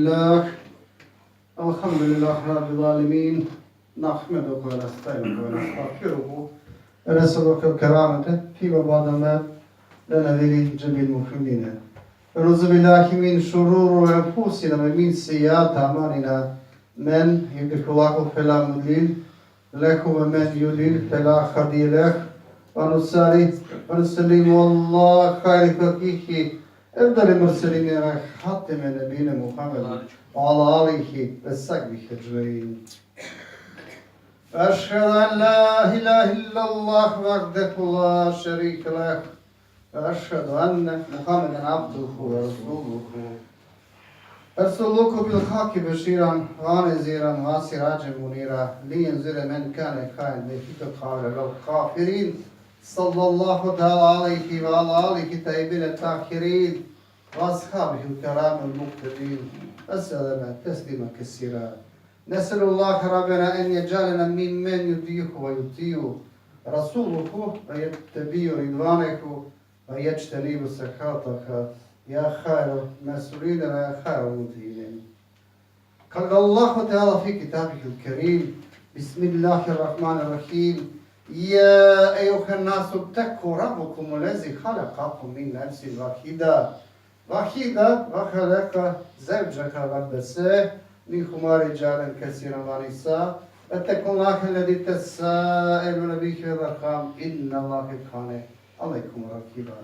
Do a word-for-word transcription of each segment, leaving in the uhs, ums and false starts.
لله. الحمد لله رب العالمين. نحمده ونستعينه ونستغفره. ونسأله الكرامة فيما بعد الموت لنا ولجميع المؤمنين. ونعوذ بالله من شرور أنفسنا ومن سيئات أعمالنا. من يهده الله فلا مضل له ومن يضلل فلا هادي له. ونصلي ونسلم على خير خلقه أفضل المرسلين وخاتم النبيين محمد وعلى آله وصحبه أجمعين. أشهد أن لا إله إلا الله وحده لا شريك له. وأشهد أن محمدا عبده ورسوله. أرسله بالحق بشيرا ونذيرا وسراجا منيرا لينذر من كان حيا ويحق القول على الكافرين. صلى الله تعالى عليه وعلى آله الطيبين الطاهرين وأصحابه الكرام المقتدين وسلم تسليما كثيرا. نسأل الله ربنا أن يجعلنا ممن يطيعه ويطيع رسوله ويتبع رضوانه ويجتنب سخطه يا خير المسؤولين ويا خير المطيعين. قال الله تعالى في كتابه الكريم: بسم الله الرحمن الرحيم. يا أيها الناس اتقوا ربكم الذي خلقكم من نفس واحدة واحدة وخلق زوجها وبث منهما رجالا كثيرا ونساء واتقوا الله الذي تساءلون به والأرحام إن الله كان عليكم رقيبا.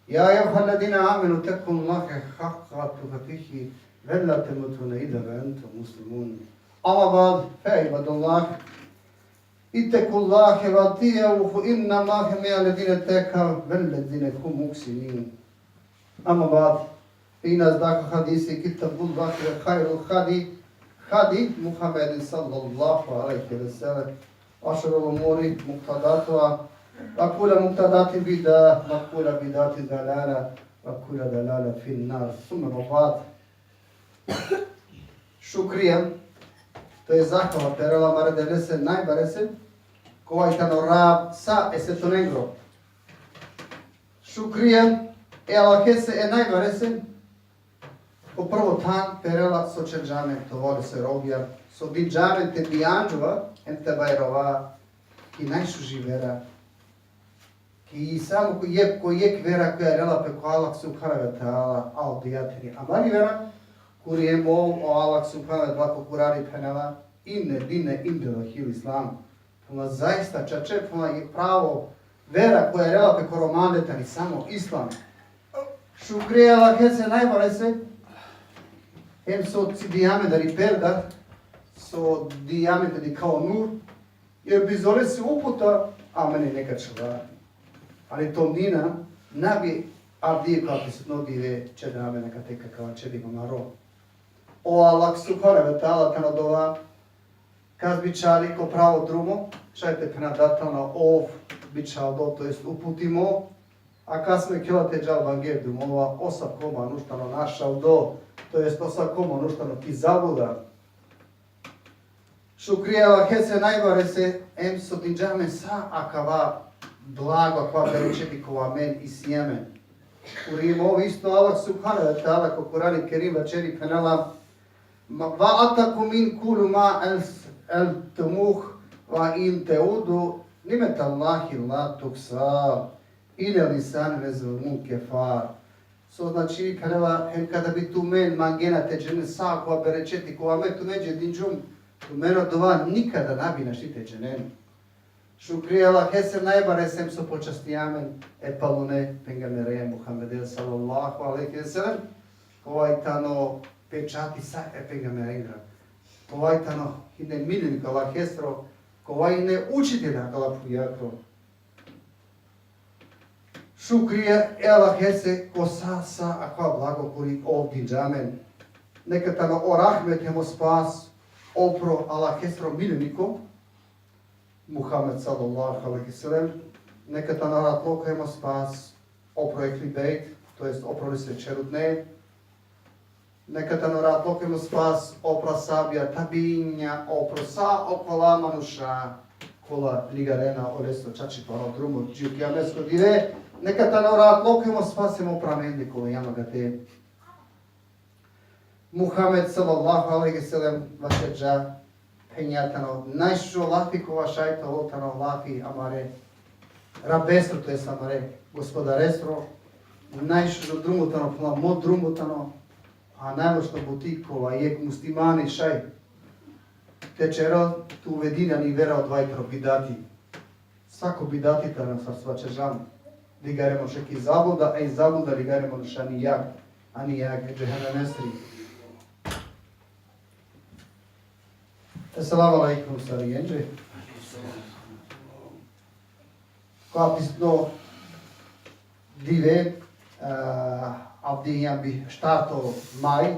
يا أيها الذين آمنوا اتقوا الله حق تقاته ولا تموتن إلا وأنتم مسلمون. أما بعد فعباد الله، اتقوا الله وأطيعوه إن الله مع الذين اتقوا والذين هم محسنون. أما بعد فإن أصدق الحديث كتاب الله وخير الهدي هدي محمد صلى الله عليه وسلم وشر الأمور محدثاتها وكل محدثة بدعة وكل بدعة ضلالة وكل ضلالة في النار ثم أما بعد. Šukrija, to je zahvala perela amare Devlese najbarese, kova i tano Rab sa e svetonengro. Šukrija e Allahese e najbarese, ko prvo than perela so čerđa amen te ovel lesere robija, so dinđa amen te bijanđova hem te bajrova ki najšuži vera. Ki samo ko jek, ko jek vera koja lela pe ko Allah subhanehu ve teala, a odija tani amari vera, kuri hem o Allah subhanehu ve teala ko Kurani phenela: إن الدين عند الله الإسلام. Phenela zaista čače, phenela i pravo vera koja lela pe koro mande tani samo islam. Šukri Allahese najbarese, hem so cidija amen tari perda, so dija amen te dikha o nur, jer bizo lese uputa amen neka čhava. Ali tomnina na bi avdive ka prisutno dive čeda amen akate kava čedimo amaro. O Allah subhanehu ve teala tano odova kas bičhali ko pravo drumo, šaj te phena da tano ov bičhaldo, to jest uputimo, a kas mekhela te džal bangere drumova, asavko manuš tano našaldo, to jest asavko manuš tano ki zabluda. Šukri Allahese najbarese, em so dinđa amen sa akava blago, akava berećeti kova amen isi amen. Kuri hem ov isto Allah subhanehu ve teala ko Kurani Kerim vaćeri, phenela: وآتاكم من كل ما سألتموه وإن تعدوا نعمة الله لا تحصوها إن الإنسان لظلوم كفار. So znači, phenela, hem kada bi tumen mangena te dženen sa akava berećeti kova me tumenđe dinđum, tumen odova nikada na bi našti te dženen. Šukri Allahese najbarese, em so počastija amen e palune pejgambereja Muhammede sallallahu alejhi ve sellem, kova i tano pečati sa e pejgamberengra, kova i tano hine miljeniko Allahestro, kova hine učitelj akala phuvjakro. Šukri e Allahese ko sa, sa akava blago kuri ov dinđa amen. Neka tano o rahmet hem o spas opro Allahestro miljeniko Muhammed sallallahu alejhi ve sellem, neka tano rahatluko hem o spas opro Ehli Bejt, to jest opro lesere čherutne, neka tano rahatluko hem o spas opro ashabija, tabiinja, opro sa okola manuša kola ligarena olesro čačiparo drumo dži o kijamesko dive, neka tano rahatluko hem o spas hem opro amende kola jam akate. Muhammed sallallahu alejhi ve sellem vaćerđa, phenđa tano, najšužo lafi kova šaj te ovel tano lafi amare Rabesro, to jest amare Gospodaresro, najšužo drumo tano, phenela, mo drumo tano, a najlošno buti kova jekh muslimani šaj te ćerel, te uvedi ani vera, odova tano bidati. Svako bidati tano, sar so vaćerđam, ligari e manuše ki zabluda, a i zabluda ligari e manuše ani jag, ani jag džehennemesri. Esselamu alejkum, sarinenđe. Ko avdisutno dive, a, avdive jam bi štarto maj,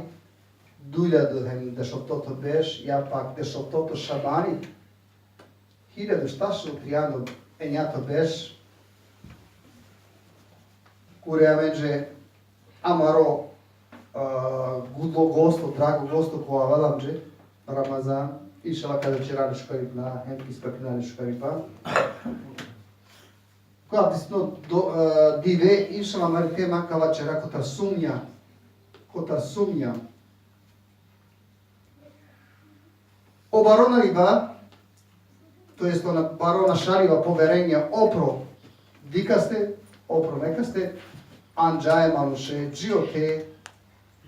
dujlja duhem dešoftoto berš, ja pak dešoftoto Šabani, hiljadu štarsto trianda enjato berš, kuri amenđe amaro, a, gudlo gosto, drago gosto ko avela amenđe, Ramazan, inšallah ka ćera le šukaripa, hem ki spakina le šukaripa. Ko avdisutno do, a, dive, inšallah, amari tema ka vaćera kotar sumnja, kotar sumnja. O baro nariba, to jest o na-, baro našariba, poverenje opro dikaste, opro nekaste, anđa e manuše dži ote,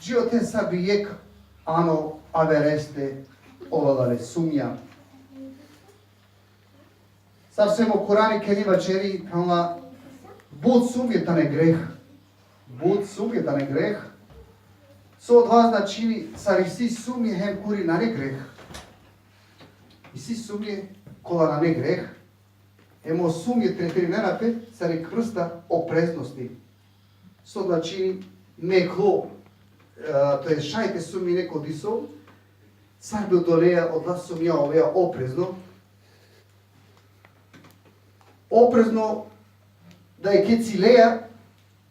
dži ote sar bi jekh ano avereste ovela le sumnja. Sar so hem o Kurani Kerim vaćeri, phenela, but sumnje tane greh. But sumnje tane greh. So odova značini, sar isi sumnje hem kuri nane greh. Isi sumnje kola nane greh. Hem o sumnje tretirinena pe sar jekh vrsta opreznosti. So značini meklo, e, to jest šaj te sumnjine ko diso, sar bi odoleja, odola sumnja ovea oprezno. Oprezno da jekhe cileja,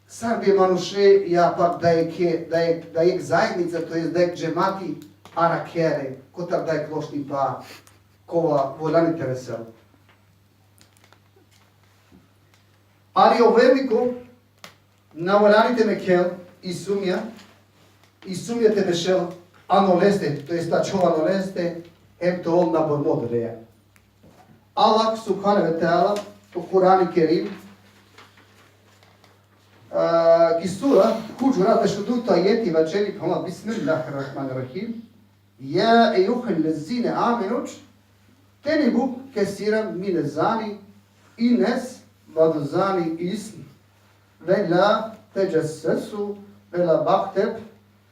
sar bi e manuše, ja pak da jekhe, da jekh, da jekh zaednica, to jest da jekh džemati arakhea le, kotar da jekh lošnipa, kova voljani te resel. Ali o verniko na valjani te mekhel i sumnja, i sumnja te bešel ano leste, to jest te ačhol ano leste, hem te ol na bormo odoleja. Allah subhanehu ve teala, o Kurani Kerim, a, ki sura Hudžurat, dešudujto ajeti vaćeri, phenela, Bismillahirrahmanirrahim. يا أيها الذين آمنوا اجتنبوا كثيرا من الظن إن بعض الظن إثم ولا تجسسوا ولا يغتب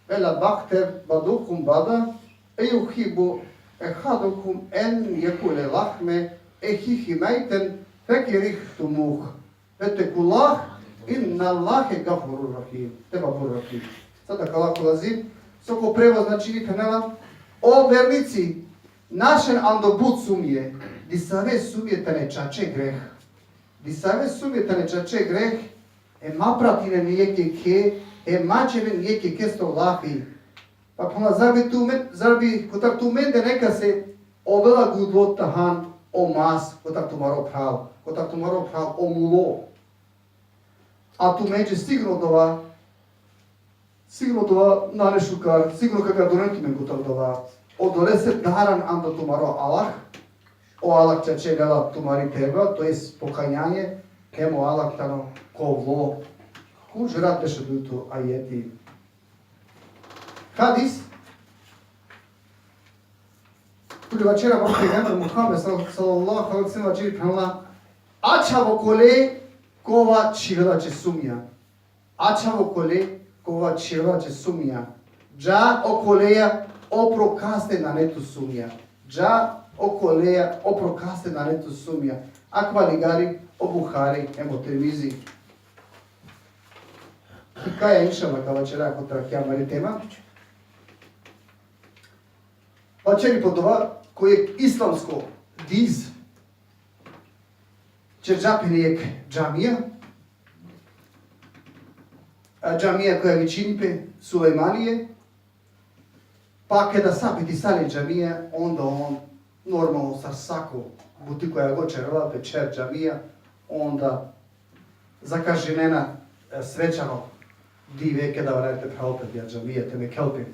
ولا يغتب بعضكم بعضا أيحب أحدكم أن يأكل لحم أخيه ميتا فكرهتموه واتقوا الله إن الله غفور رحيم. Tevvabur rahim. Sadakallahul azim. So ko prevod značini, phenela, o vernici, našen ando but sumnje, disave sumnje tane čače greh. Disave sumnje tane čače greh, e ma pratinen jekh jekhe, e ma ćeren jekh jekhesto lafi. Pa phenela, zar bi tumen, zar bi kotar tumende nekase ovela gudlo te han o mas kotar tumaro phral, kotar tumaro phral o mulo. A tumenđe sigurno dova, sigurno dova nane šukar, sigurno ka gaduren tumen kotar dova. Odolese daran ando tumaro Allah, o Allah čače lela tumari tevba, to jest pokajanje, hem o Allah tano kovlo. Hudžurat, dešudujto ajeti. Hadis, kuri vaćeri amaro pejgamber Muhammed sal-, sallallahu alejhi ve sellem, vaćeri, phenela, ačhavo kole kova čhivela će sumnja. Ačhavo kole kova čhivela će sumnja. Dža okoleja opro kaste nane tu sumnja. Dža okoleja opro kaste nane tu sumnja. Akava ligari o Buhari hem o Tirmizi. Kaja, inšallah, ka vaćera kotar ki amari tema. Vaćeri po dova, ko jekh islamsko diz, ćerđa pe jekh džamija, a džamija koja vičini pe Sulejmanije, pa keda sa bitisali džamija, onda on normalno sar sako buti koja god ćerela pe, ćer džamija, onda zakažinena, e, svečano dive keda valjani te phral pe dija džamija, te mekhel pe.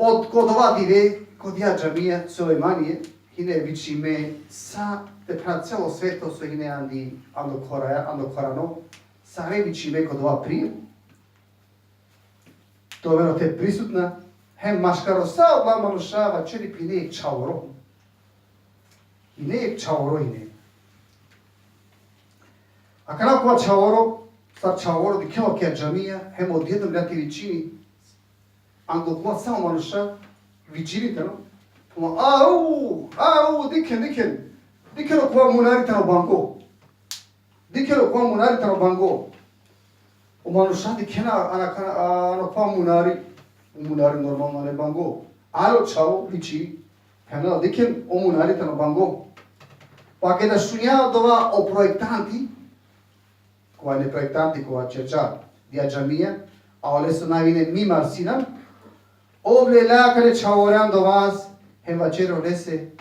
Od ko dova dive, ko dija džamija Sulejmanije, hine vičime sa te phra celo sveto so hine andi, ando koraja, ando korano, sare vičime ko dova prije. To vero te prisutna, hem maškaro sa odola manuša vaćeri pe hine jek čhavoro. Hine jek čhavoro hine. Akana kova čhavoro, sar čhavoro dikhela ki džamija, hem odjednom lja te vičini, ando kola samo manuša vičini tano. Phenela: Au, au, dikhen, dikhen. Dikhen, okova munari tano bango. Dikhen, okova munari tano bango. O manuša dikhena, ana, ana, ano kova munari, o munari normalno nane bango. Alo čhavo viči, phenela: Dikhen, o munari tano bango. Pa keda šunja odova o projektanti, kova ine projektanti, kova čerđa dija džamija, a oleso nav ine Mimar Sinan, ov lela akale čhavore ando vas, hem vaćeri olese,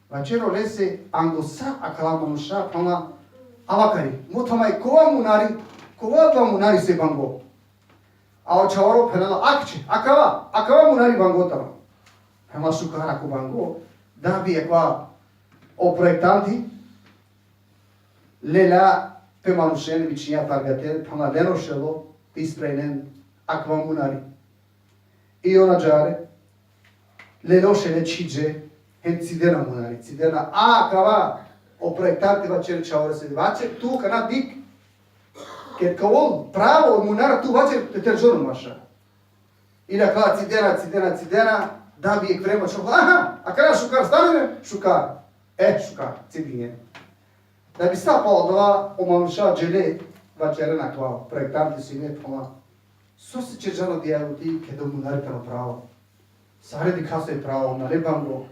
vaćeri olese ando sa akala manuša, phenela: Avakari, motha ma kova munari, kova odova munari so bango. A o čhavoro phenela: Akće, akava, akava munari bango tano. Phenela: Šukar ako bango, da bi akava o projektanti lela pe manušen, vičinđa targaten, phenela: Len o šelo, te ispravinen akava munari. I on ađahar lelo šele, čhidže, hem cidena munari, cidena, a akava o projektanti vaćeri čhavorese: Vaćer, tu akana dikh, ked ka ovol pravo o munari, tu vaćer te terđon o maša. I akala cidena, cidena, cidena, da bi jek vreme čhavo: Aha, akana šukar, stani, šukar. E, šukar, cidinđe. Da bi sa palo dova o manuša džele, vaćerena akava projektanti sine, phenela: Sose čerđan odija buti keda o munari tano pravo? Sare dikha so i pravo, nane bango.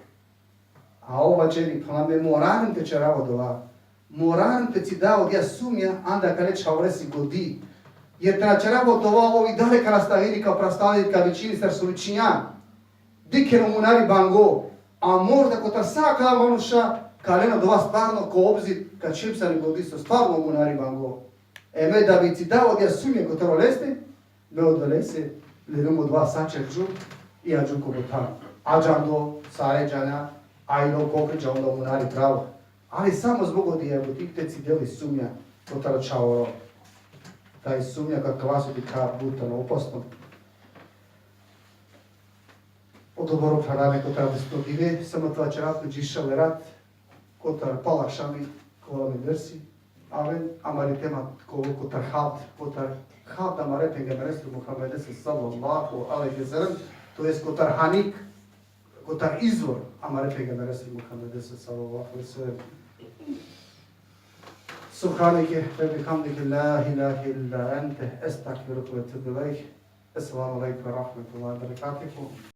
A ov vaćeri, phenela: Me morarim te čerav odova. Morarim te cidav odija sumnja ande akale čhavoresi godi. Jer te na čerav odova, ov i dalje ka nastavini, ka prastavini, ka vičini sar so vičinđa: Dikhen, o munari bango. A možda kotar sa akala manuša ka len odova stvarno ko obzir, ka čhiven sar i godi so stvarno o munari bango. E me da bi cidav odija sumnja kotar oleste, me odolese leljum odova sa čerđum i ađum ko than. Ađahar ando sare džana, a i lo kokri dža onda o munari pravo. Ali samo zbog odija buti te cidel i sumnja kotar o čhavoro. Taj sumnja ka kava so dikha but tano opasno. Odobor o phralalen kotar desno dive, samo te vaćerav tumen, dži šel rat, kotar pal akšami, ka ovel amen dersi, amen, amari tema ka ovel kotar havd, kotar havd amare pejgamberese Muhammedese sallallahu alejhi ve sellem, to jest kotar hanik, kotar izvor amare pejgamberese Muhammedese sallallahu alejhi ve sellem. سبحانك وبحمدك، لا إله إلا أنت، أستغفرك وأتوب إليك. السلام عليكم ورحمة الله وبركاته.